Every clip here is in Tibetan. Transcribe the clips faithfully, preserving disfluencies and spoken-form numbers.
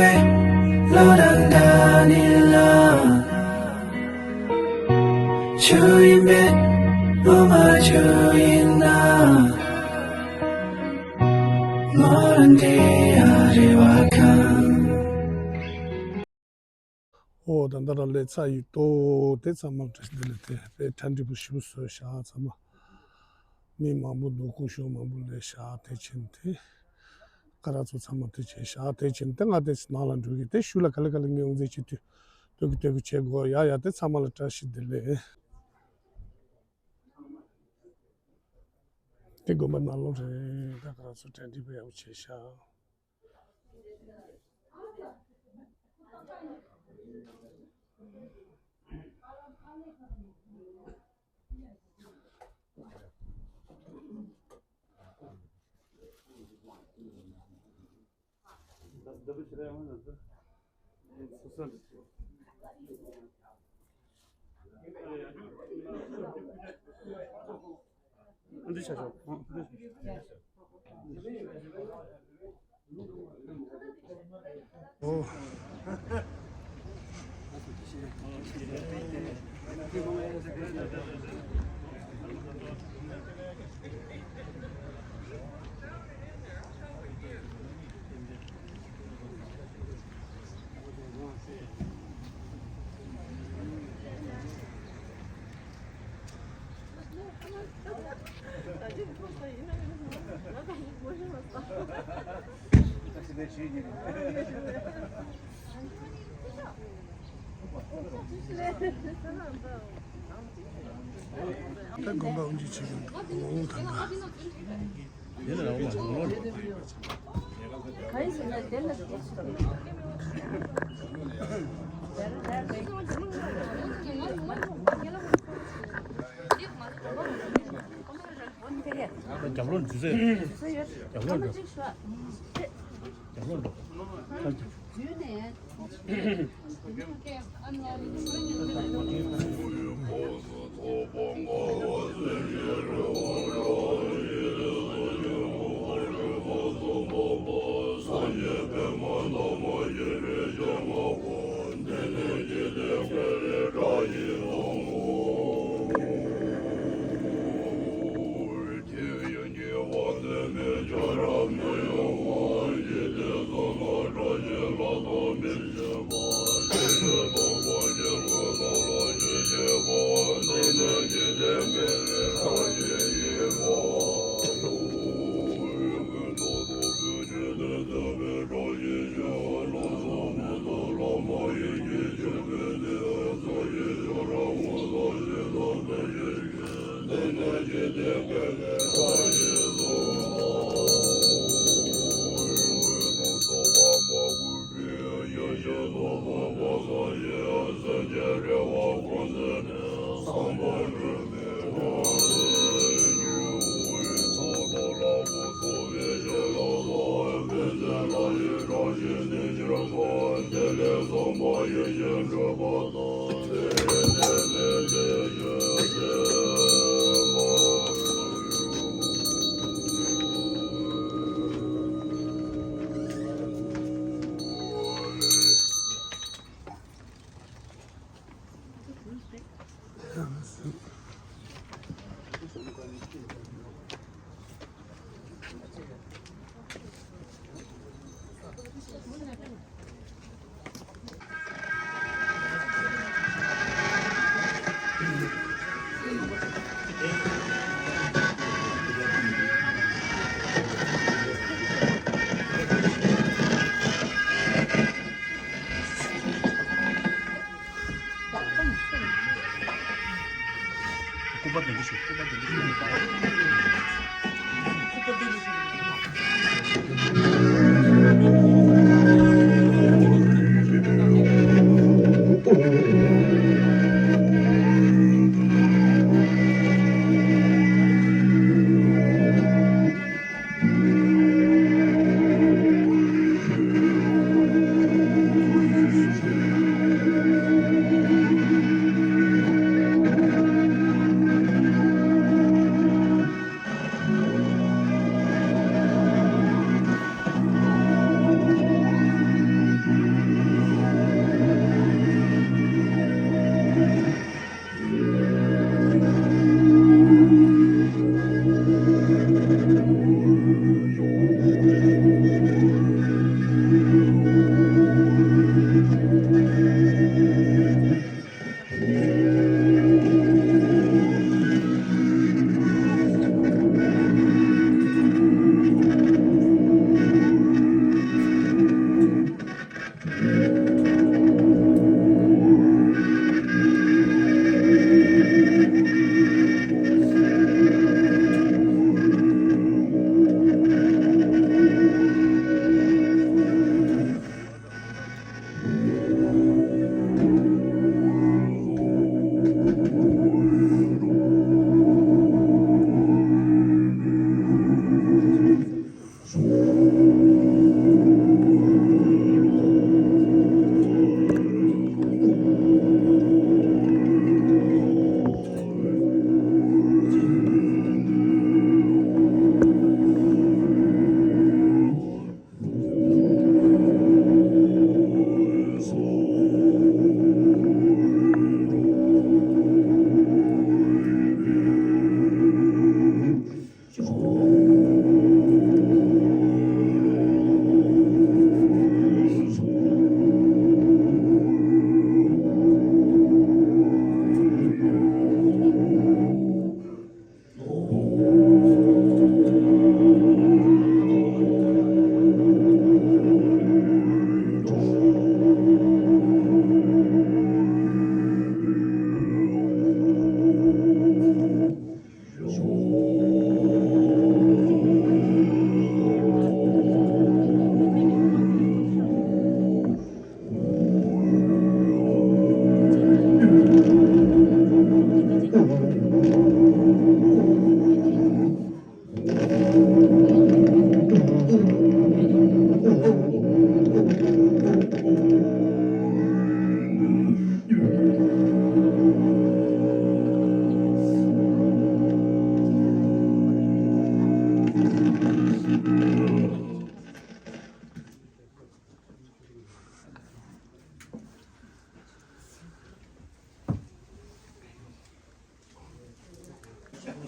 བློ་དང་འདྲ་ནི་ལ། ཆུ་ཡིན་པས་བློ་མ་ཆུ་ཡིན་ན། མོ་རང་འདྲེ་ཡ་རེ་བ་ཁང་། ཨོ་ད་ལྟ་རང་ལས་ཚ་ཡི་ཏོ། དེ་ཚང་མ་བཀྲ་ཤིས་བདེ་ལེགས། དེ་དཔེ་གྲ་འགྲིག་པོ་ཞིབ་བཟོས་ཤག་ཚང་མ། མི་མང་པོ་འདུག་སྐུ་ཞབས་མང་པོ་ལས་ཤག་དེ་ཕྱིན་དེ། ཁ་ར་ཚོ་ཚང་མ་དེ་བྱས་ཤག་དེ་ཕྱིན་དེ་ང་དེ་ནང་ལ་འགྲོ་གི། དེ་ཤུལ་ལ་ག་ལེ་ག་ལེ་ངས་འོང་ཚེ་ཅི་དུས་སྟོད་གི་སྟོད་གི་བྱེད་དགོས། ཡ་ཡ་དེ་ཚང་མ་ལ་བཀྲ་ཤིས་བདེ་ལེགས། དེ་དགོན་པ་ནང་ལོགས་རེད། ད་ཁ་ར་ཚོ་གྲ་འགྲིག་པོ་ཡག་པོ་བྱས་ཤག་འདི་ཆ་ཆོག་ཨོ། ད་དགོན་པ་དབུ་འབྱེད་བྱེད་ཀྱི་འདུག་ཨོ་ད་ད། རྒྱབ་ལོགས་འཛུལ་ས་ཡོད། རྒྱབ་ལོགས་འགྲོ། རྒྱབ་ལོགས་འགྲོ།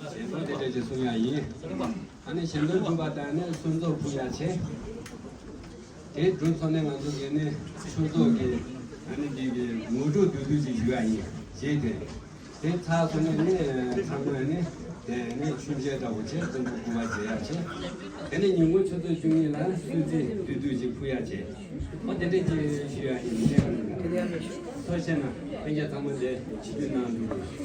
ཞལ་འཛོམས་དེ་འདྲ་ཅིག་གསུང་ཡག་ཡིན། ཨ་ནི་ཞལ་འཛོམས་གྲུབ་པ་དང་ནི་གསོལ་ཚོགས་ཕུལ་ཡག་བྱས། དེ་གྲུབ་སོང་ནས་ང་ཚོ་གིས་ནི་ཆོས་ཚོགས་ཀྱི་ཨ་ནི་འདི་གི་ངོ་སྤྲོད་བསྡུས་བསྡུས་ཅིག་ཞུ་ཡག་ཡིན། རྗེས་དེ་དེ་ཚར་སོང་ནས་ནི་ཚང་མ་ནི་དེ་ནི་མཆོད་མཇལ་འདྲ་པོ་བྱས། གསོལ་ཚོགས་སྐུ་པར་མཇལ་ཡག་བྱས། དེ་ནས་ཉིན་གུང་ཆུ་ཚོད་བཅུ་གཉིས་ལ་གསོལ་ཚིགས་བསྡུས་བསྡུས་ཅིག་ཕུལ་ཡག་བྱས། ཨོ་དེ་འདྲས་ཅིག་ཞུ་ཡག་ཡིན། ཐུགས་རྗེ་ཆེ་གནང་། ལྷན་རྒྱས་ཚང་མ་འདིར་ཆིབས་བསྒྱུར་གནང་འདུག།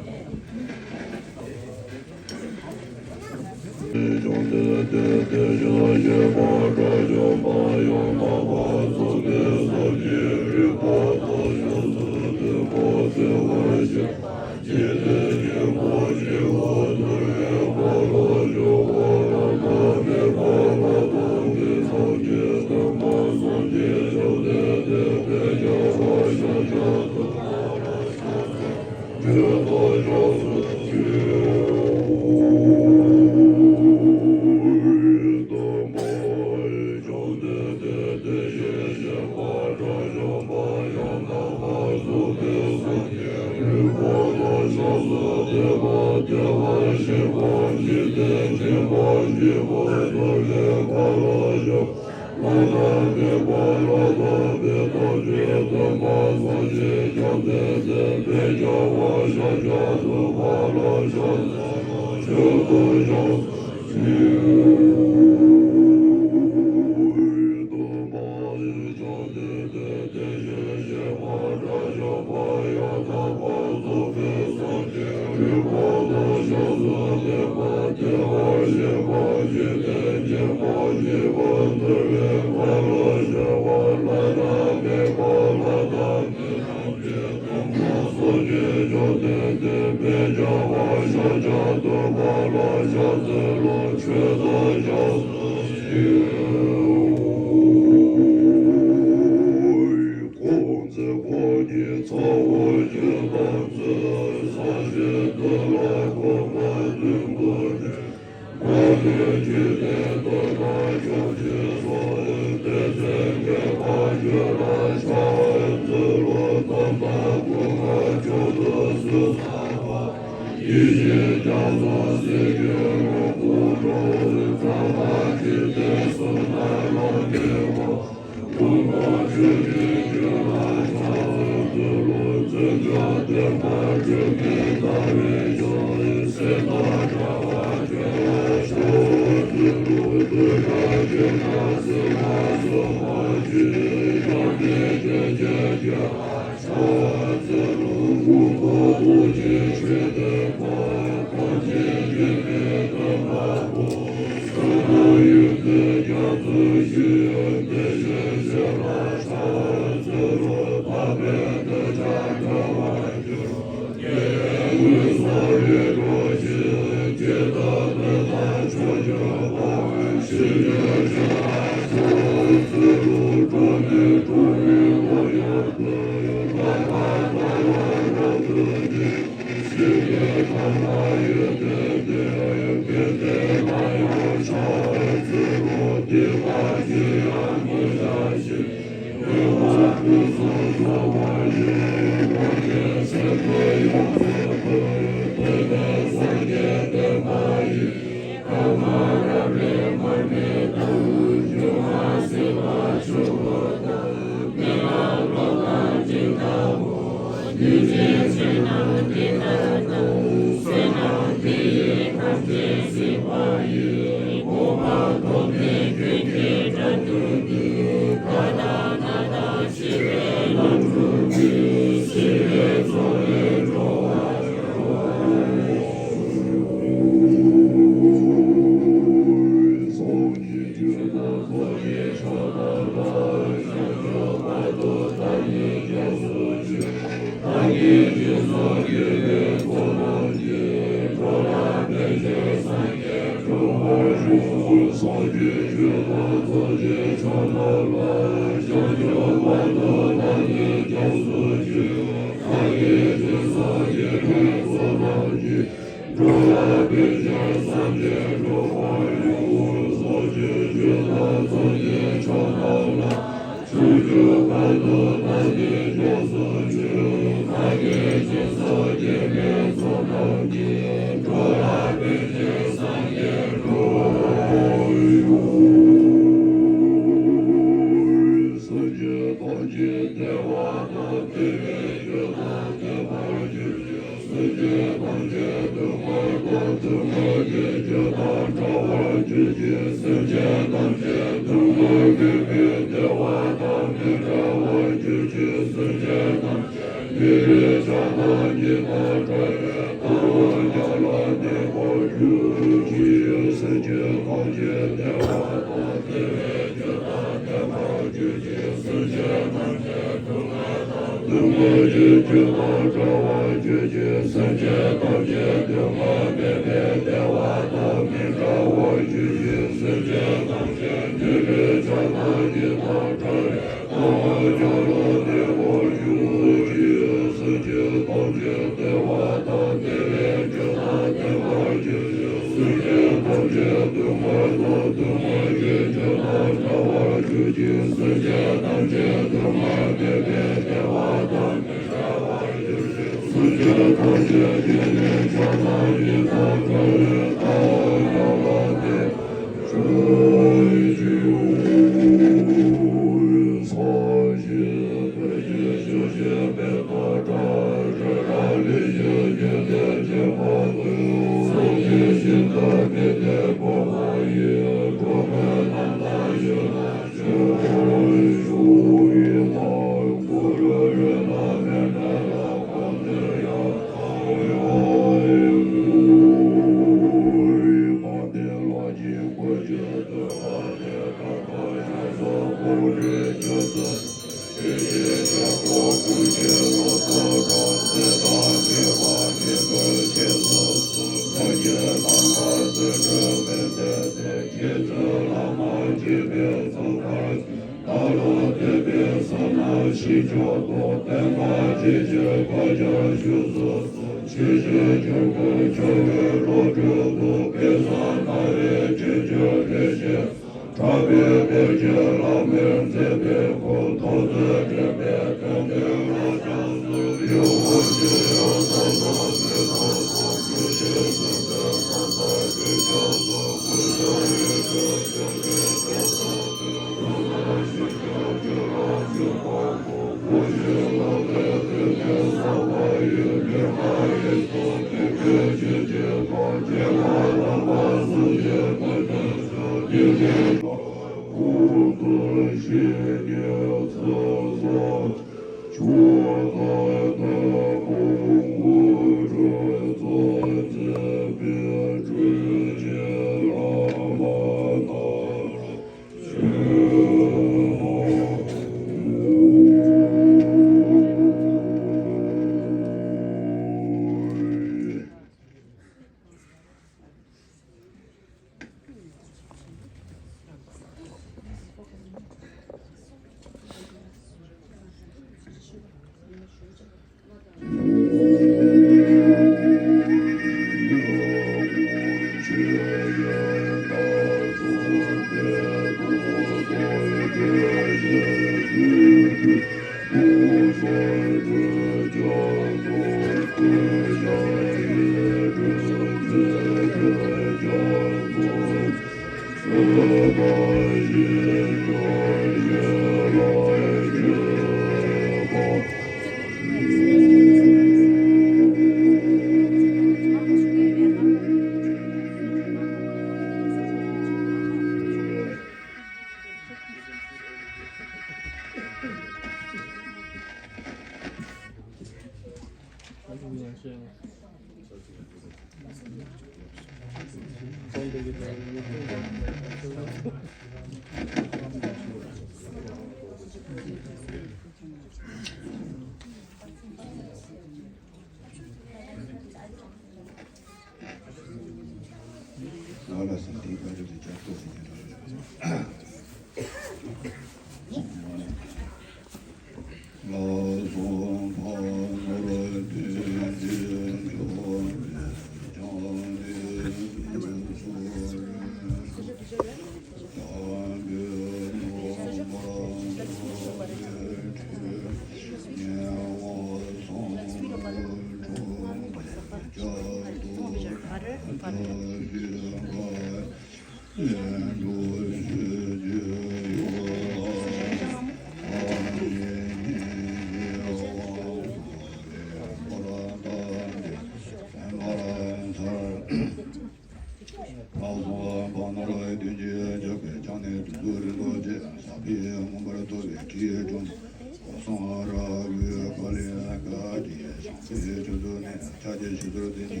ལག་སོགས་པ་ནོར་བུ་དོན་གྱི་འཇོག་པའི་ཕྱག་ནི་དུས་གསུམ་རིང་པོ་ཆེ། ཞབས་པད་མངོན་པར་མཐོ་བའི་ཁྲི་འབྱུང་། སྐུ་གསུང་རབ་དགའི་བཀའ་ལས་བཀའ་བརྒྱད་ཞིང་གཤེགས་ཆོས་ཚུལ་ནས། ཕྱག་རྒྱའི་ཞུ་གཏེར་འདི་ནི་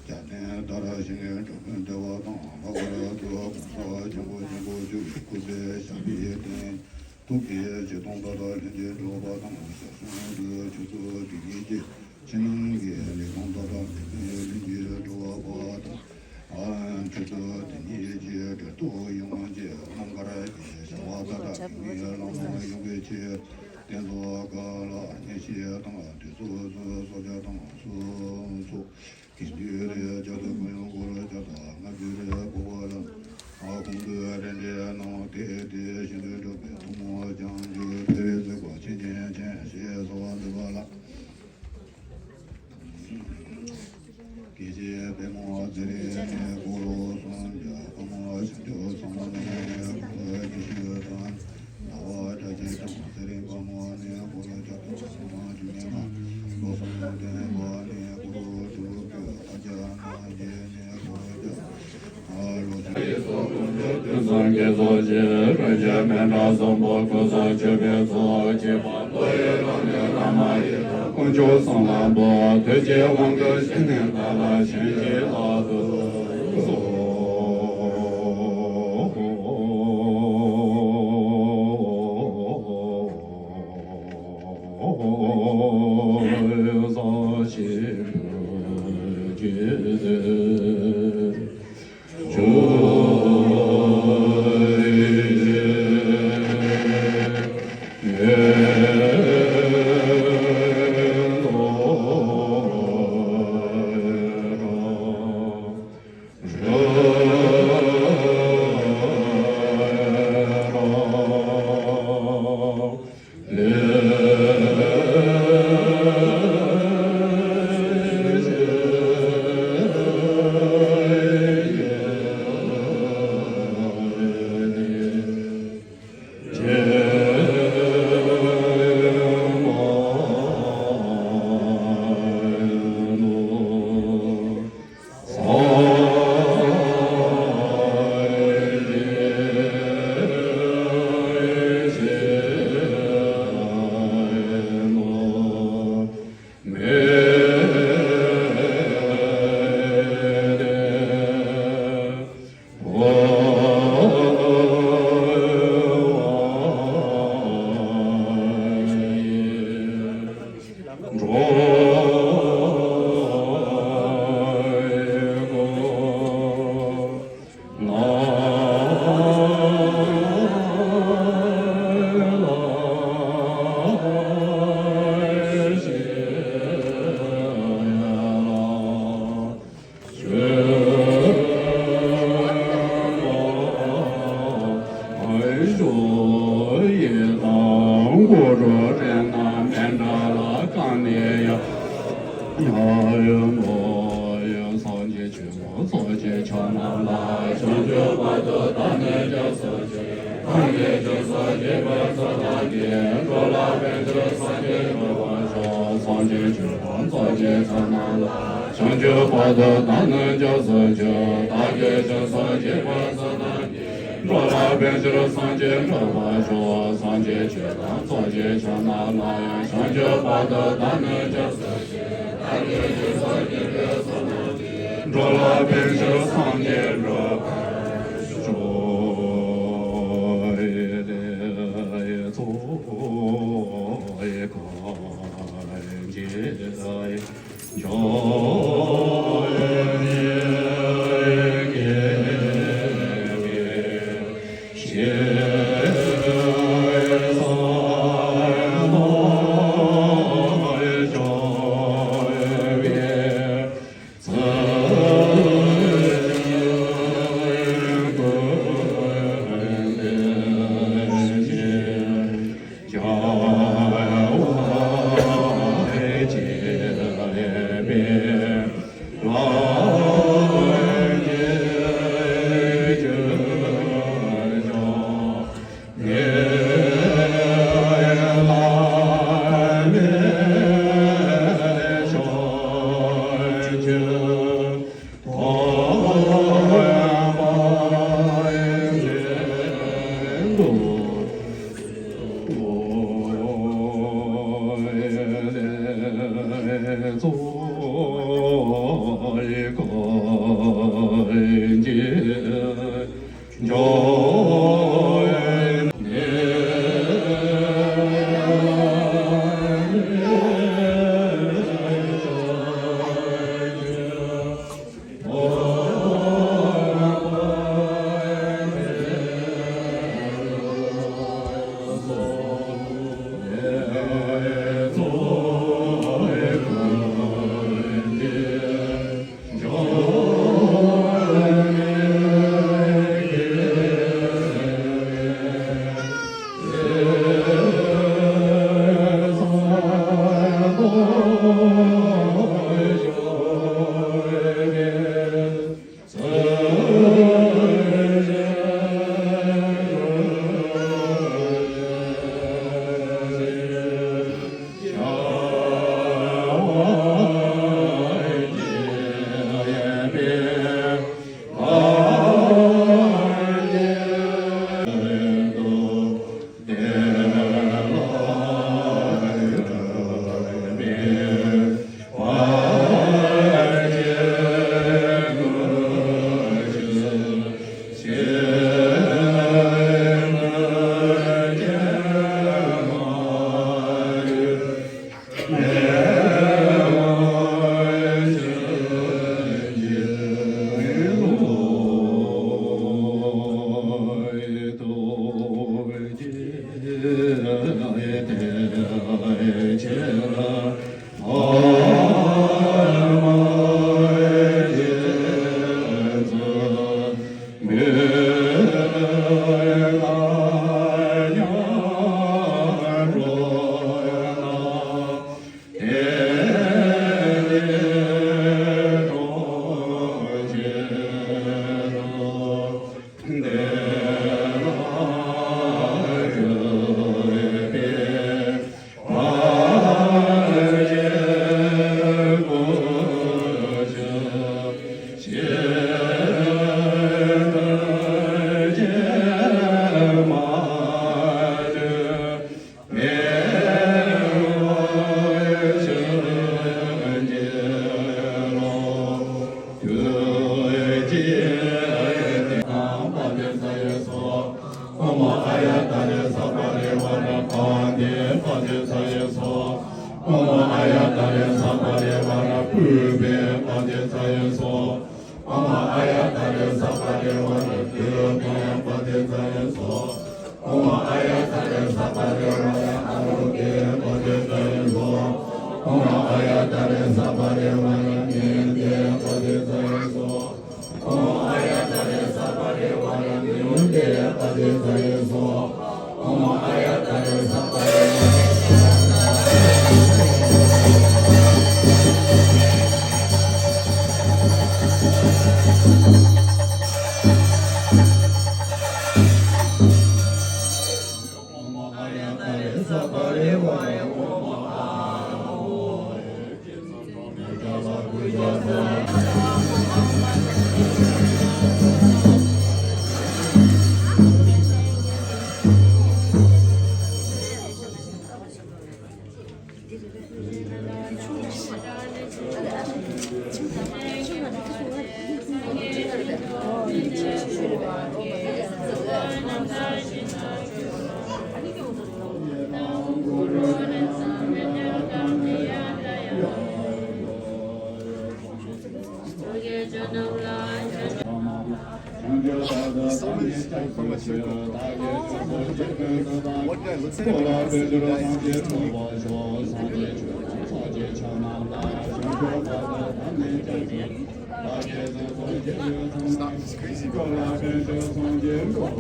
རྒྱལ་བསྟན་དར་ཞིང་འགྲོ་ཀུན་བདེ་བ་དང་། ལྷག་པར་དུ་གོང་ས་ཆེན་པོ་ཆེན་པོ་མཆོག་གི་སྐུ་ཚེ་ཞབས་པད་བརྟན། ཐུགས་ཀྱི་བཞེད་དོན་མཐའ་དག་ལྷུན་གྱིས་གྲུབ་པ་དང་། ཞལ་གསུང་དུ་ཆོས་ཚུལ་དེ་ཉིད་ཀྱི་ཕྱི་ནང་གི་ལས་དང་མཐའ་དག་མི་མཐུན་ལྷུན་གྱིས་གྲུབ་པ་དང་། ཆོས་ཚུལ་དེ་ཉིད་ཀྱི་འབྲས་རྟོགས་ཡོངས་ཀྱི་རྣམ་དཀར་གྱི་བྱ་བ་མཐའ་དག་མི་མཐུན་ལམ་ཡོངས་པའི་ཕྱིར། གཏན་ཚོགས་བཀའ་ལ་བརྙས་བཅོས་དང་། དུས་སོ་སོའི་སྲོག་ཆགས་དང་སོ་སོ། དགེ་འདུན་རེ་བརྒྱ་དང་ཀུན་སློང་འཁོར་བརྒྱ་དང་ལྔ་བཅུ་རེ་འཁོར་བ་ལ། ཨ། ཁོང་ཚོའི་རེ་འདྲའི་སྣང་བ་དེ་དེ་བཞིན་དུ་འགྲུབ་པའི་ཐུགས་སྨོན་བཅངས་ཏེ་ཕེབས་པའི་གཟིགས་པ་ཆེན་ཆེན་ཆེན་ཞེས་གསོལ་བ་འདེབས་པ་ལ། དགེ་བཤེས་པད་མ་ཚེ་རིང་ནས་འཁོར་ལོ་སུམ་བརྒྱ། དཔའ་མོ་བྱང་ཆུབ་ཟབ་མོ་ནས་འཁོར་ལོ་ཉི་ཤུ་ཙམ། ཟླ་བ་བཀྲ་ཤིས་དང་ཚེ་རིང་དཔལ་མོ་ནས་འཁོར་ལོ་བརྒྱ་དང་བཅུ་གཉིས་མ། བློ་བཟང་བསྟན་པ་ནས་འཁོར་ལོ་དྲུག་ཅུ། ཨ་ཙརྱ་རྣམ་རྒྱལ་ནས་འཁོར་ལོ་བརྒྱ། ཨ་ལོ་ཀུན་བཟང་དགེ་ཚོགས་ཀྱི་རིན་ཆེན་མཎྜལ་བཟང་པོ་ཀུན་བཟང་མཆོད་པའི་ཚོགས་ཀྱི་བར་དུ་ཡི་རང་ལས་བླ་མ་ཡི་དམ་དཀོན་མཆོག་གསུམ་ལ་འབུལ། དུས་ཀྱི་དབང་དུ་བྱས་ནས་བདག་ལ་བྱིན་གྱིས་བརླབ་ཏུ་གསོལ། ཆོས་མང་ཚོགས་ཀྱི་ཕྱག་ན་ལ། བྱང་ཆུབ་བར་དུ་བདག་ནི་སྐྱབས་སུ་མཆི། སངས་རྒྱས་ཀྱི་སོ་སྐྱེ་བོས་ཚུལ་བཞིན་བསྟེན། འགྲོ་ལ་ཕན་ཕྱིར་སངས་རྒྱས་འགྲུབ་པར་ཤོག་སངས་རྒྱས་ཆོས་དང་ཚོགས་ཀྱི་ཕྱག་ན་ལ། བྱང་ཆུབ་བར་དུ་བདག་ནི་སྐྱབས་སུ་མཆི། བདག་གིས་ཆོས་སོ་སྐྱེ་བོས་ཚུལ་བཞིན་བསྟེན། འགྲོ་ལ་ཕན་ཕྱིར་སངས་རྒྱས་འགྲུབ་པར་ཤོག་སངས་རྒྱས་ཆོས་དང་ཚོགས་ཀྱི་ཕྱག་ན་ལ། བྱང་ཆུབ་བར་དུ་བདག་ནི་སྐྱབས་སུ་མཆི། བདག་གིས་ཆོས་སོ་སྐྱེ་བོས་ཚུལ་བཞིན་བསྟེན། འགྲོ་ལ་ཕན་ཕྱིར་སངས་རྒྱས་འགྲུབ་པར་ཤོག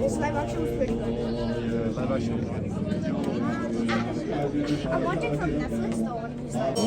This live action was pretty good. Yeah, live action was pretty good. I watched it from Netflix though when it was out.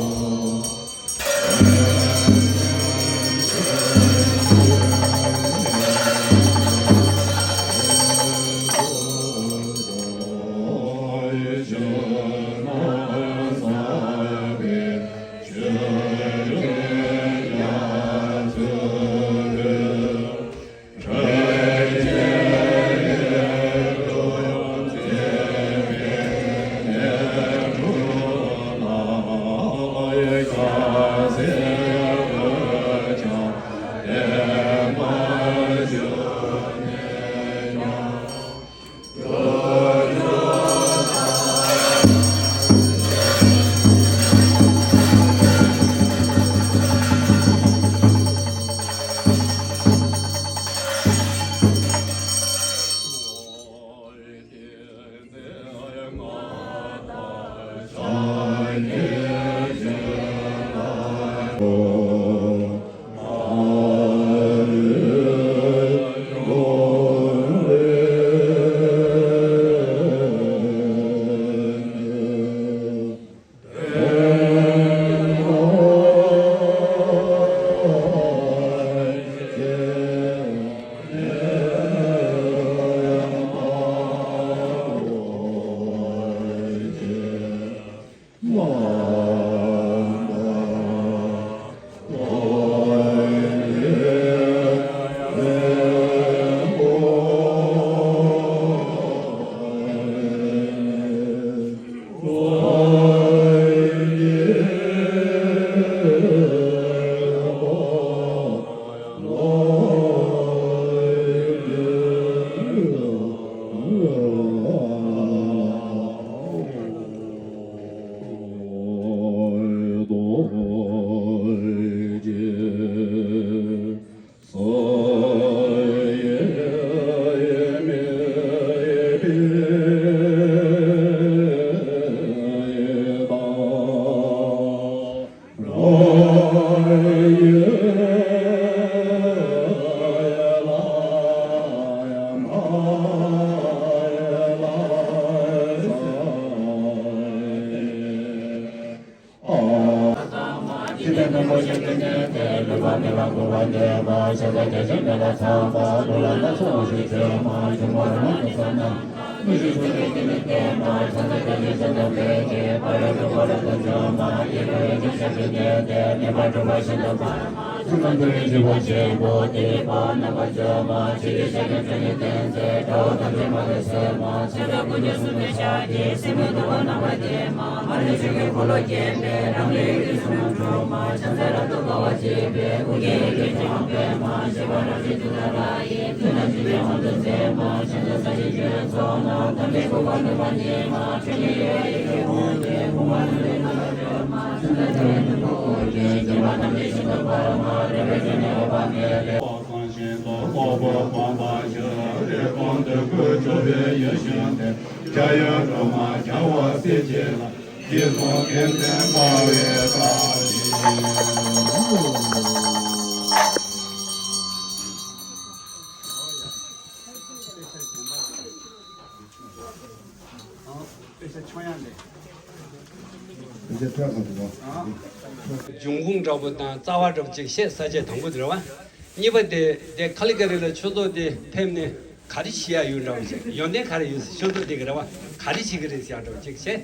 འབྱུང་ཁུངས་འདྲ་པོ་དང་རྩ་བ་འདྲ་པོ་ཅིག་བཤད་ས་བཅད་དང་པོ་དེ་རེད་བ། གཉིས་པ་དེ་དེ་ཁ་ལི་ཀ་རི་ལ་ཆོས་ཚོགས་དེ་ཕེབས་ནས་ག་རེ་བྱེད་ཡ་ཡོད་འདྲ་བོ་ཅིག་ཡོན་ཏན་ག་རེ་ཡོད་ཟེར། ཆོས་ཚོགས་དེ་གི་རེ་བ་ག་རེ་བྱེད་གི་རེད་ཟེར་ཡ་འདྲ་བོ་ཅིག་བྱས།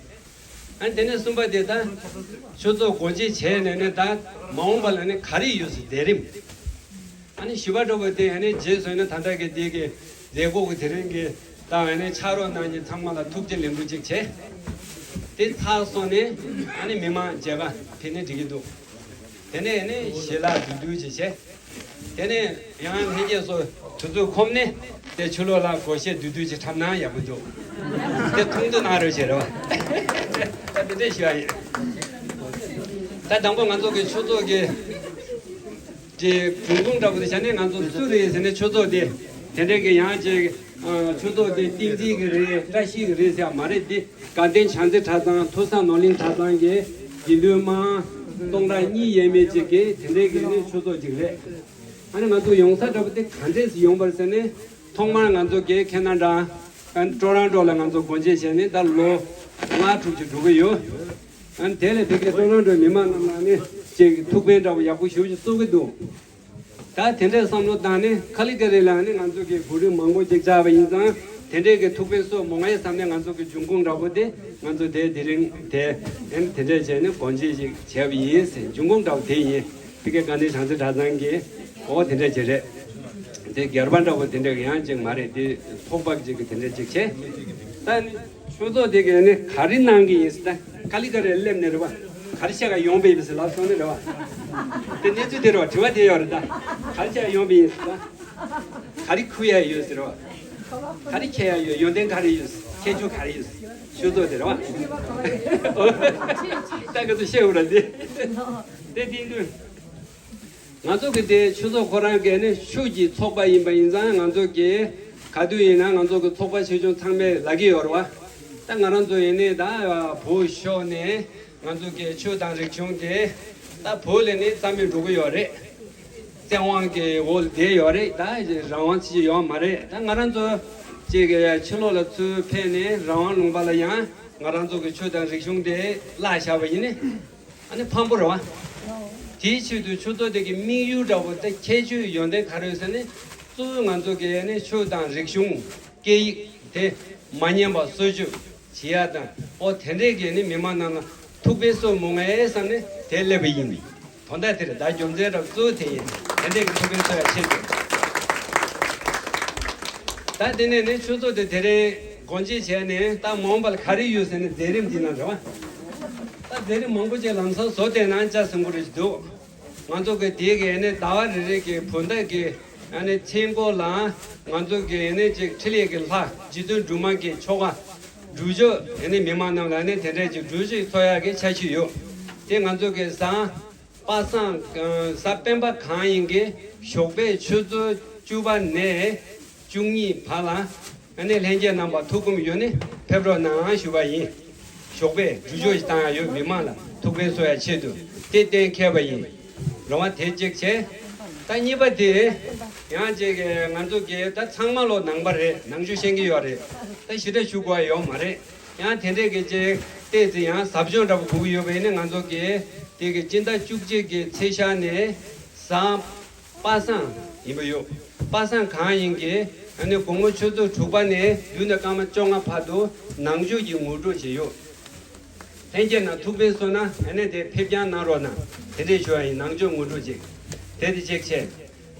ཨ་ནི་དེ་ནས་གསུམ་པ་དེ་ད་ཆོས་ཚོགས་སྒོ་འབྱེད་བྱས་ནས་ནི་ད་མ་འོངས་པ་ལ་ནི་ག་རེ་ཡོད་ཟེར་མཛད་རིམ། ཨ་ནི་བཞི་པ་འདྲ་བོ་དེ་ཨ་ནི་རྗེས་སུ་ནི་ད་ལྟ་གི་དེ་གི་མཛད་སྒོ་གི་དེ་རིང་གི་ད་ཨ་ནི་ཕྱག་རོགས་གནང་མཁན་ཚང་མ་ལ་ཐུགས་རྗེ་ལེགས་འབུལ་ཅིག་བྱས། དེ་ཚར་སོང་ནས་ཨ་ནི་མི་མང་མཇལ་ཁ་ཕེབས་ནས་འགྲིག་གི་འདུག་དེ་ནས་ཨ་ནི་ཞལ་ལག་བསྡུས་བསྡུས་ཅིག་བྱས། དེ་ནས་ཡང་ལྷན་རྒྱས་ཚོ་དུས་ཚོད་ཁོམ་ནས་དེ་ཕྱི་ལོགས་ལ་སྒོར་གཞས་བསྡུས་བསྡུས་ཅིག་འཁྲབ་ན་ཡག་པོ་འདུག་དེ་མཐོང་ཐོས་གནང་རོགས་བྱེད་རོགས། ད་དེ་འདྲས་ཞུ་ཡ་ཡིན། ད་དང་པོ་ང་ཚོ་གི་ཆོས་ཚོགས་ཀྱི་དེ་འབྱུང་ཁུངས་འདྲ་པོ་དེ་བྱས་ནས་ང་ཚོ་སུ་རེད་ཟེར་ནས་ཆོས་ཚོགས་དེ་དེ་འདྲས་ཀྱི་ཡང་ཅིག་ཨ་ཆོས་ཚོགས་དེ་བསྟན་འཛིན་གྱི་རེད་བཀྲ་ཤིས་ཀྱི་རེད་ཟེར་ཡ་མ་རེད། དེ་དགའ་ལྡན་བྱང་རྩེ་གྲྭ་ཚང་ཐོས་བསམ་ནོར་གླིང་གྲྭ་ཚང་གི་དགེ་འདུན་དམངས་སྟོང་ཕྲག་གཉིས་ཡས་མས་ཅིག་གི་དེ་འདྲས་ཀྱི་ནི་ཆོས་ཚོགས་ཅིག་རེད། ཨ་ནི་ང་ཚོ་ཡོང་ས་འདྲ་པོ་དེ་ག་འདྲས་སེ་ཡོང་པ་རེད་ཟེར་ནས་ཐོག་མར་ང་ཚོ་གི་ཁེ་ན་ཌ་ཨ་ནི་ཊོ་རོན་ཊོ་ལ་ང་ཚོ་སྒོ་འབྱེད་བྱས་ནས་ད་ལོ་ལྔ་དྲུག་ཅིག་འགྲོ་གི་ཡོད། ཨ་ནི་དེ་ལས་དེ་གའི་ཊོ་རོན་ཊོའི་མི་མང་རྣམས་ལ་ནི་ཅིག་ཐུགས་ཕན་འདྲ་པོ་ཡག་པོ་ཞེ་པོ་ཅིག་གསོ་གི་འདུག་ད་དེ་འདྲའི་བསམ་བློ་བཏང་ནས་ཁ་ལི་ཀ་རི་ལ་ནི་ང་ཚོ་གི་གོ་སྒྲིག་མང་པོ་ཅིག་བྱས་པ་ཡིན་ཙང་དེ་འདྲའི་གི་ཐུགས་ཕན་གསོས་མོང་ངས་བསམ་ནས་ང་ཚོ་གི་འབྱུང་ཁུངས་འདྲ་པོ་དེ་ང་ཚོ་དེ་དེ་རིང་དེ་ཨ་ནི་དེ་འདྲས་བྱས་ནས་སྒོ་འབྱེད་ཅིག་བྱས་པ་ཡིན་ཟེར། འབྱུང་ཁུངས་འདྲ་པོ་དེ་ཡིན། དེ་གའི་དགའ་ལྡན་བྱང་རྩེ་གྲྭ་ཚང་གི་འོ་དེ་འདྲས་ཅིག་རེད། དེ་སྒེར་པ་འདྲ་པོ་དེ་འདྲས་ཡང་ཅིག་མ་རེད། དེ་ཚོགས་པ་ཅིག་གི་དེ་འདྲས་ཅིག་བྱས། ད་ནི་ཆོས་ཚོགས་དེ་གའི་ནི་ག་རེ་གནང་གི་ཡིན་ཟེར། ད་ཁ་ལི་ཀ་རི་སླེབས་ནས་རེད་པ། ག་རེ་བྱེད་ག་ཡོང་པ་ཡིན་ཟེར་ལབ་སོང་ནི་རེད་པ། དེ་གནས་ཚུལ་དེ་རེད་པ། དྲི་བ་དེ་ཡོད་རེད། ད་ག་རེ་བྱེད་ག་ཡོང་པ་ཡིན་ཟེར། ད་ག་རེ་ཁུར་ཡ་ཡོད་ཟེར་རེད་པ། ག་རེ་ཁྱེར་ཡ་ཡོད། ཡོན་ཏན་ག་རེ་ཡོད། ཁྱད་ཆོས་ག་རེ་ཡོད། ཆོས་ཚོགས་དེ་རེད་པ། ད་ག་ཚོད་བཤད་འོ་ར་དེ། དེ་དེ་འདུག་ང་ཚོ་གི་དེ་ཆོས་ཚོགས་ཁོ་རང་གི་ནི་ཆོས་ཀྱི་ཚོགས་པ་ཡིན་པ་ཡིན་ཙང་ང་ཚོ་གི་ག་དུས་ཡིན་ན་ང་ཚོ་གི་ཚོགས་པ་ཆེ་ཆུང་ཚང་མས་ལབ་ཀྱི་ཡོད་རེད་པ། ད་ང་རང་ཚོ་ཡིན་ནི་ད་བོད་ཤོར་ནས་ང་ཚོ་གི་ཆོས་དང་རིག་གཞུང་དེ་ད་བོད་ལ་ནི་རྩ་མེད་འགྲོ་གི་ཡོད་རེད། བཙན་དབང་གི་འོག་ལ་བསྡད་ཡོད་རེད། ད་རང་དབང་ཅིག་ཡོད་མ་རེད། ད་ང་རང་ཚོ་ཅིག་གི་ཕྱི་ལོགས་ལ་ཚུར་ཕེབས་ནས་རང་དབང་ལུང་པ་ལ་ཡང་ང་རང་ཚོ་གི་ཆོས་དང་རིག་གཞུང་དེ་བརླག་བཞག་པ་ཡིན་ནི། ཨ་ནི་ཕངས་པོ་རེད་པ། དེའི་ཆེད་དུ་ཆོས་ཚོགས་དེ་གི་དམིགས་ཡུལ་འདྲ་པོ་དེ་ཁྱད་ཆོས་ཡོན་ཏན་ག་རེ་ཡོད་ཟེར་ནས་གཙོ་བོ་ང་ཚོ་གི་ནི་ཆོས་དང་རིག་གཞུང་སྐད་ཡིག་དེ་མ་ཉམས་པ་སྲུང་སྐྱོབ་བྱེད་ཡ་དང་། ཨོ་དེ་འདྲས་ཀྱི་ནི་མི་མང་རྣམས་ལ་ཐུགས་ཕན་གསོས་མོང་ངས་བསམ་ནས་དེ་སླེབས་པ་ཡིན། དོན་དག་དེ་རེད། ད་རྒྱུ་མཚན་འདྲ་གཙོ་བོ་དེ་ཡིན། དེ་འདྲས་ཀྱི་ཐུགས་ཕན་གསོ་ཡ་ཆེད་དུ། ད་དེ་ནས་ནི་ཆོས་ཚོགས་དེ་དེ་རིང་སྒོ་འབྱེད་བྱས་ནས་ད་མ་འོངས་པ་ལ་ག་རེ་ཡོད་ཟེར་ནས་མཛད་རིམ་འདི་ན་རེད་པ། ད་མཛད་རིམ་མང་པོ་ཅིག་ལམ་སང་བཟོ་བསྡད་ན་ཅིག་ཟེར་གྱི་རེད་འདུག་ང་ཚོ་གི་དེ་གའི་ནི་ཟླ་བ་རེ་རེ་གི་བོད་ཟླ་གི་ཨ་ནི་མཚན་འཁོར་ལ་ང་ཚོ་གི་ནི་ཅིག་འཕྲིན་ལས་ཀྱི་ལྷ་རྗེ་བཙུན་སྒྲོལ་མ་གི་ཆོ་ག་སྒྲུབ་མཆོད་ཨ་ནི་མི་མང་རྣམས་ལ་ནི་དེ་འདྲས་ཅིག་སྒྲུབ་མཆོད་འཚོགས་ཡག་གི་འཆར་གཞི་ཡོད། དེ་ང་ཚོ་གི་གཟའ་པ་སངས་གཟའ་སྤེན་པ་གང་ཡིན་གྱི་ཞོགས་པའི་ཆུ་ཚོད་བཅུ་པ་ནས་བཅུ་གཉིས་བར་ལ་ཨ་ནི་ལྷན་རྒྱས་རྣམ་པ་ཐུགས་ཁོམ་ཡོད་ནི་ཕེབས་རོགས་གནང་ཞུ་བ་ཡིན། ཞོགས་པའི་སྒྲུབ་མཆོད་ཅིག་བཏང་ཡ་ཡོད། མི་མང་ལ་ཐུགས་ཕན་གསོ་ཡ་ཆེད་དུ་དེ་གཏན་འཁེལ་བ་ཡིན། རེད་པ། དེ་གཅིག་བྱས། ད་གཉིས་པ་དེ་ཡང་ཅིག་ང་ཚོ་གི་ད་ཚང་མ་ལོ་ནང་པ་རེད། ནང་ཆོས་ཤེས་ཀྱི་ཡོད་རེད། ད་ཞེ་དྲག་ཞུ་དགོས་ཡ་ཡོད་མ་རེད། ཡང་དེ་འདྲས་ཀྱི་ཅིག་ཏོག་ཙམ་ཡང་ཟབ་སྦྱོང་འདྲ་པོ་དགོས་ཀྱི་ཡོད་པ་ཡིན་ན་ང་ཚོ་གི་དེ་གི་སྤྱི་ཟླ་བཅུ་གཅིག་གི་ཚེས་ཤར་ནས་གཟའ་པ་སངས་ཡིན་པ་ཡོད། པ་སངས་གང་ཡིན་གྱི་ཨ་ནི་དགོང་མོ་ཆུ་ཚོད་དྲུག་པ་ནས་བདུན་དང་སྐར་མ་བཅོ་ལྔ་བར་དུ་ནང་ཆོས་ཀྱི་ངོ་སྤྲོད་ཅིག་ཡོད། ལྷན་རྒྱས་རྣམས་ཐུགས་ཕན་གསོས་ན་ཨ་ནི་དེ་ཕེབས་རྐྱང་གནང་རོགས་གནང་། དེ་འདྲས་ཞུ་བ་ཡིན། ནང་ཆོས་ངོ་སྤྲོད་ཅིག་དེ་དེ་གཅིག་བྱས།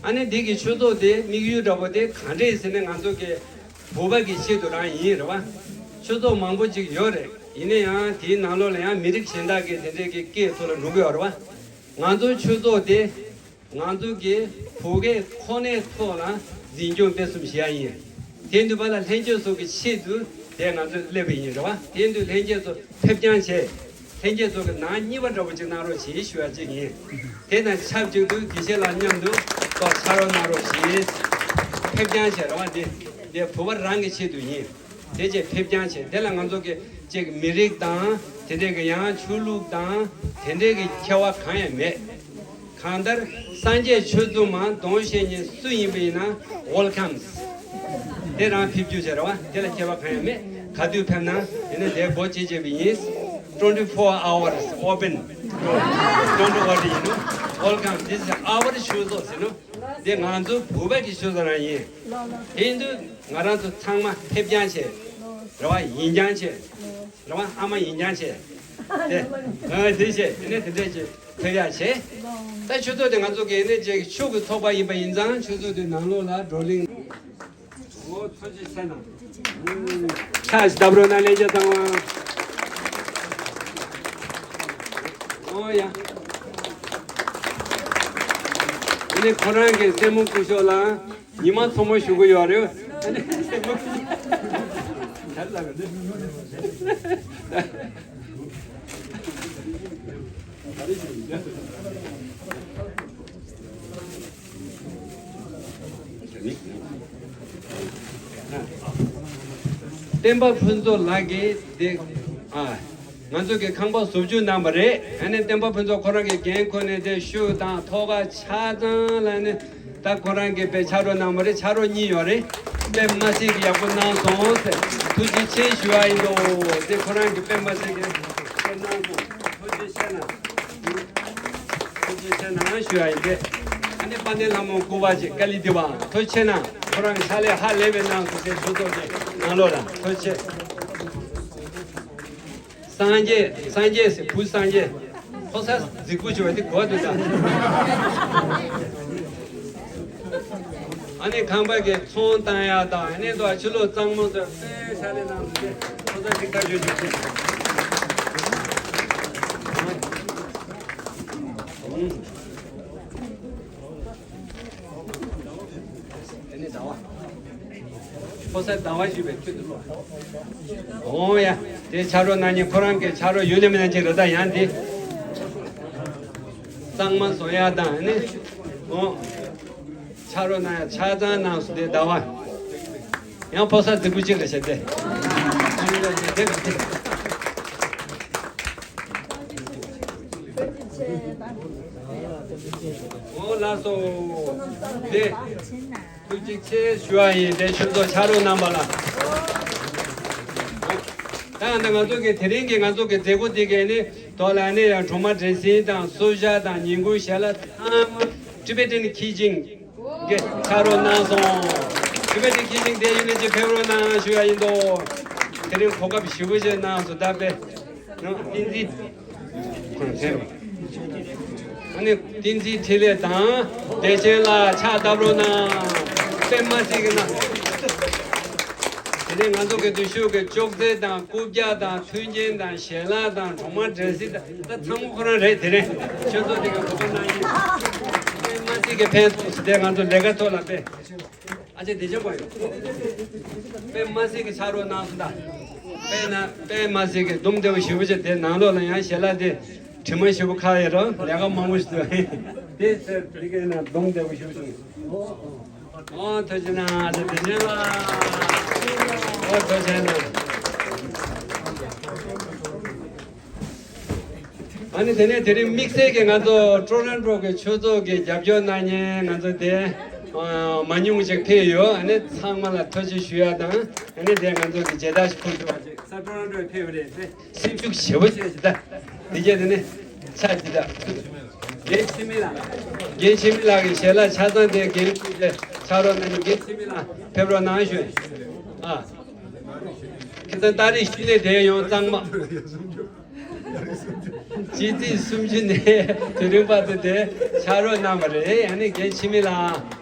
ཨ་ནི་འདི་གི་ཆོས་ཚོགས་དེ་དམིགས་ཡུལ་འདྲ་པོ་དེ་ག་འདྲས་ཟེར་ན་ང་ཚོ་གི་བོད་པ་གི་ཆེད་དུ་རང་ཡིན། རེད་པ། ཆོས་ཚོགས་མང་པོ་ཅིག་ཡོད་རེད། ཡིན་ན་ཡང་དེའི་ནང་ལོགས་ལ་ཡང་མི་རིགས་གཞན་དག་གི་དེ་འདྲས་ཀྱི་སྐད་ཚོ་ལ་འགྲོ་གི་ཡོད་རེད་པ། ང་ཚོའི་ཆོས་ཚོགས་དེ་ང་ཚོ་གི་བོད་སྐད་ཁོ་ནའི་ཐོག་ལ་འཛིན་སྐྱོང་སྤེལ་གསུམ་བྱེད་ཡ་ཡིན། དེ་འདུག་པ་ལ་ལྷན་རྒྱས་ཚོ་གི་ཆེད་དུ་དེ་ང་ཚོ་སླེབས་པ་ཡིན། རེད་པ། དེ་འདུག་ལྷན་རྒྱས་ཚོ་ཕེབས་རྐྱང་བྱས། ལྷན་རྒྱས་ཚོ་གི་ནང་གཉིས་པ་འདྲ་པོ་ཅིག་གནང་རོགས་བྱེད་ཞུ་བ་ཅིག་ཡིན། དེ་དང་ཆབས་ཅིག་ཏུ་དགེ་བཤེས་ལགས་མཉམ་དུ་ཏོག་ཕྱག་རོགས་གནང་རོགས་བྱེད། ཕེབས་རྐྱང་བྱས། རེད་པ། འདི་འདི་བོད་པ་རང་གི་ཆེད་དུ་ཡིན། དེ་རྗེས་ཕེབས་རྐྱང་བྱས། དེ་ལ་ང་ཚོ་གི་ཅིག་མི་རིགས་དང་དེ་འདྲས་ཀྱི་ཡང་ཆོས་ལུགས་དང་དེ་འདྲས་ཀྱི་ཁྱད་པར་གང་ཡང་མེད། གང་ལྟར་སངས་རྒྱས་ཆོས་ཚུལ་མ་གཏོང་བཤད་མཁན་སུ་ཡིན་པ་ཡིན་ན་welcomes། དེ་རང་ཕེབས་རྒྱུ་བྱས། རེད་པ། དེ་ལ་ཁྱད་པར་གང་ཡང་མེད། ག་དུས་ཕེབས་ན་ཡིན་ན་དེ་སྒོ་ཕྱེ་བྱས་པ་ཡིན། twenty-four hours open། Don't worry, you know. Welcome. This is our ཆོས་ཚོགས་ཟེར་ནོ། འདི་ང་ཚོ་བོད་པ་གི་ཆོས་ཚོགས་རང་ཡིན། དེ་ཡིན་དུས་ང་རང་ཚོ་ཚང་མ་ཕེབས་རྐྱང་བྱས། རེ་བ་ཡིན་རྐྱང་བྱས། རེ་བ་ཨ་མ་ཡིན་རྐྱང་བྱས། དེ་ཨ་དེ་བྱས་ཨ་ནི་དེ་འདྲས་ཀྱི་ཕེབས་ཡག་བྱས། ད་ཆོས་ཚོགས་དེ་ང་ཚོ་གི་ཨ་ནི་ཅིག་ཆོས་ཀྱི་ཚོགས་པ་ཡིན་པ་ཡིན་ཙང་ཆོས་ཚོགས་དེ་ནང་ལོགས་ལ་བགྲོ་གླེང་། ཨོ་ཐུགས་རྗེ་ཆེ་གནང་། ཕྱག་བརྡབ་རོགས་གནང་། ལན་ཆ་བཏང་བ། ཨོ་ཡ། ཨ་ནི་ཁོ་རང་གི་སྲས་མོ་སྐུ་ཞབས་ལ་ཉི་མ་ཚང་མ་བཞུགས་ཀྱི་ཡོད་རེད། ཨ་ནི་སྲས་མོ་སྐུ་ཞབས། བསྟན་པ་ཕུན་ཚོགས་ལགས་ཀྱིས་དེ་ཨ་ང་ཚོ་གི་ཁང་པ་བཟོ་བཅོས་གནང་བ་རེད། ཨ་ནི་བསྟན་པ་ཕུན་ཚོགས་ཁོ་རང་གི་འགན་ཁུར་ནས་དེ་ཤུགས་དང་ཐོག་ཁ་ཆ་ཚང་ལ་ནི་ད་ཁོ་རང་གིས་དཔེ་ཕྱག་རོགས་གནང་བ་རེད། ཕྱག་རོགས་གཉིས་ཡོད་རེད། དཔེ་མ་སྲིད་ཀྱི་ཡག་པོ་གནང་སོང་ཟེར་ཐུགས་རྗེ་ཆེ་ཞུ་བ་ཡིན་འདུག་དེ་ཁོ་རང་གིས་དཔེ་མ་སྲིད་ཀྱི་དཔེ་གནང་སོང་། ཐུགས་རྗེ་ཆེ་གནང་། ཐུགས་རྗེ་ཆེ་གནང་ཞུ་ཡ་ཡིན་པས། ཨ་ནི་དཔལ་ལྡན་ལྷ་མོ་སྐུ་པར་ཅིག་ཀ་ལི་དི་བ་ཐུགས་རྗེ་ཆེ་གནང་། ཁོ་རང་གི་ཕྱག་ལས་ཧ་ལས་པའི་གནང་སོང་། དེ་ཚོ་ཚོགས་ཀྱི་ནང་ལོགས་ལ་ཐུགས་རྗེ་ཆེ། སངས་རྒྱས་སངས་རྒྱས་ཟེར་བུ་སངས་རྒྱས། ཕོ་གསར་རྫིག་པོ་བྱུང་བ་དེ་གོ་འདུག་ད། ཨ་ནི་ཁང་པ་གི་ཚོང་བཏང་ཡག་དང་ཨ་ནི་དོ་ཕྱི་ལོགས་གཙང་མ་ཚོ་དཔེ་ཕྱག་ལས་གནང་འདུག་སྟེ་ཕོ་གསར་ཅིག་ཐག་གཅོད་བྱུང་སྟེ། ཨ་ནི་ཟླ་བ། ཕོ་གསར་ཟླ་བ་ཞུས་པའི་ཁྱོད་དུ་ལོ། འོང་ཡ། དེ་ཕྱག་རོགས་གནང་མཁན་ཁོ་རང་གི་ཕྱག་རོགས་ཡོད་ནི་མིན་ན་ཅིག་རེད། ད་ཡང་དེ་གཙང་མ་བཟོ་ཡ་དང་ཨ་ནི་འོང་ཕྱག་རོགས་གནང་ཡ་ཆ་ཚང་གནང་སོང་། དེ་ཟླ་བ་ཡང་ཕོ་གསར་རྫིག་པོ་ཅིག་རེད་བྱས་ཏེ། འོ་ལགས་སོ། དེ་ཐུགས་རྗེ་ཆེ་ཞུ་བ་ཡིན། དེ་ཁྱོད་ཚོ་ཕྱག་རོགས་གནང་པ་ལ། ད་ང་ཚོ་གི་དེ་རིང་གི་ང་ཚོ་གི་མཛད་སྒོ་འདི་གའི་ནི་དོ་ལ་ནི་ཡང་གྲོ་མ་འབྲས་སིལ་དང་སོ་ཤ་དང་ཉིན་གུང་ཞལ་ལག་ཚང་མ་Tibetan Kitchen གི་ཕྱག་རོགས་གནང་སོང་། Tibetan Kitchen དེ་ཡིན་ནི་ཅིག་ཕེབས་རོགས་གནང་ཞུ་ཡ་ཡིན་དོ། དེ་རིང་གོ་སྐབས་ཞེ་པོ་ཅིག་གནང་སོང་། ད་དཔེ་བསྟན་འཛིན། ཨ་ནི་བསྟན་འཛིན་འཕྲིན་ལས་དང་བདེ་ཆེན་ལགས་ཕྱག་བརྡབ་རོགས་གནང་། དཔེ་མ་སྲིད་ཀྱི་གནང་། དེ་ནས་ང་ཚོ་གི་འདི་ཤོག་གི་ཅོག་ཙེ་དང་རྐུབ་བཀྱག་དང་མཐུན་རྐྱེན་དང་ཞལ་ལག་དང་གྲོ་མ་འབྲས་སིལ་དང་ད་ཚང་མ་ཁོ་རང་རེད། དེ་རིང་ཁྱོད་ཚོ་དེ་ག་གོ་བ་གནང་ཡིན། དཔེ་མ་སྲིད་ཀྱི་ཕན་ཐོགས་སུ་དེ་ང་ཚོ་ལས་ཀ་ཐོག་ལ་དཔེ། ཨ་ཅེ་བདེ་ཆེན་པ་ཡོད། དཔེ་མ་སྲིད་ཀྱི་ཕྱག་རོགས་གནང་སོང་ད། དཔེ་ན་དཔེ་མ་སྲིད་ཀྱི་སྡུག་བདེ་བོ་ཞེ་པོ་ཅིག་དེ་ནང་ལོགས་ལ་ཡང་ཞལ་ལག་དེ་དྲི་མ་ཞེ་པོ་ཁ་ཡོད་རོ། ལས་ཀ་མང་པོ་ཞིག་འདུག་དེ་ཚེ་དེ་གའི་ན་སྡུག་བདེ་བོ་ཞེ་པོ་ཅིག་ཨོ་ཐུགས་རྗེ་གནང་། ཨ་ཅེ་བདེ་ཆེན་ལགས། ཨོ་ཐུགས་རྗེ་གནང་། ཨ་ནི་དེ་ནས་དེ་རིང་དམིགས་བསལ་གྱི་ང་ཚོ་ཊོ་རོན་ཊོ་གི་ཆོས་ཚོགས་ཀྱི་རྒྱབ་སྐྱོར་གནང་མཁན་ང་ཚོ་དེ་ཨ་མ་ཉུང་ཞིག་ཕེབས་ཡོད། ཨ་ནི་ཚང་མ་ལ་ཐུགས་རྗེ་ཆེ་ཞུ་ཡ་དང་ཨ་ནི་དེ་ང་ཚོ་གི་མཇལ་དར་ཞིག་ཕུལ་ཐུབ་པ་ཅིག་ས་ཊོ་རོན་ཊོ་ཕེབས་རེད་དེ་སེམས་ཤུགས་ཞེ་པོ་ཅིག་ཞིག་ད་འདི་གྱད་དེ་ནས་ཆ་ཅིག་ད་རྒན་འཆི་མེད་ལགས། རྒན་འཆི་མེད་ལགས་ཀྱི་ཞལ་ལག་ཆ་ཚང་དེ་རྒན་ཕུལ་ཏེ་ཕྱག་རོགས་གནང་མཁན་རྒན་འཆི་མེད་ལགས་ཕེབས་རོགས་གནང་ཞུ། ཨ། ཁྱེད་ཚོ་ཏ་རིག་བཞི་ནས་དེ་ཡོང་གཙང་མ། སྤྱི་ཚེས་སུམ་ཅུ་ནས་དེ་རིང་བར་དུ་དེ་ཕྱག་རོགས་གནང་བ་རེད། ཨ་ནི་རྒན་འཆི་མེད་ལགས།